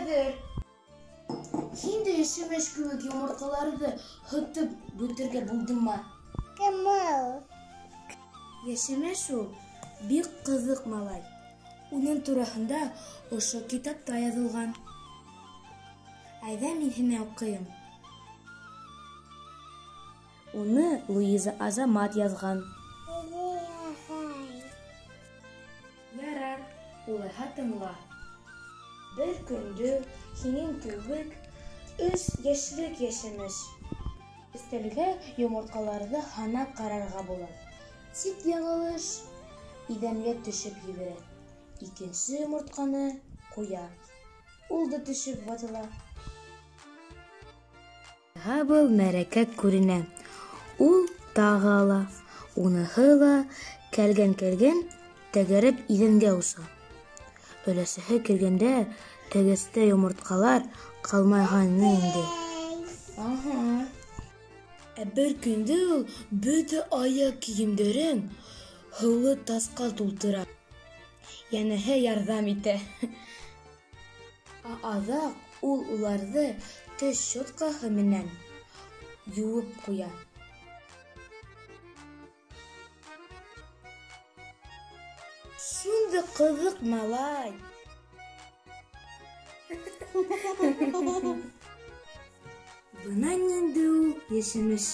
әҙер. Һин дә йәшемеш кеүек йомортҡаларҙы һытып бөтөргә булдыңмы? Кем ул? Йәшемеш ул бик ҡыҙыҡ малай. Уның тураһында ошо китапта яҙылған. Әйҙә, мин һиңә уҡыйым. Уны Луиза Азамат яҙған. Эйе, ағай. Ярар, улайһа тыңла. Бер көндө һинең кеүек 3 йәшлек йәшемеш. Өҫтәлгә йомортҡаларҙы һанап ҡарарға була. Тик яңылыш иҙәнгә төшөп ебәрә. Икенсе йомортҡаны ҡуя. Ул да төшөп ватыла. Был мәрәкә күренә. Ул тағы ала. Уныһы ла кәлгән-кәлгән тәгәрәп иҙәнгә оса. Өләсәһе килгәндә тәгәстә йомортҡалар ҡалмағайны инде. Аһа. Ә бер көндө ул бөтә аяҡ кейемдәрен һыулы тасҡа тултыра. Йәнәһе ярҙам итә. Ә аҙаҡ ул уларҙы теш щеткаһы менән йыуып ҡуя. Шундай ҡыҙыҡ малай. Бына ниндәй ул йәшемеш.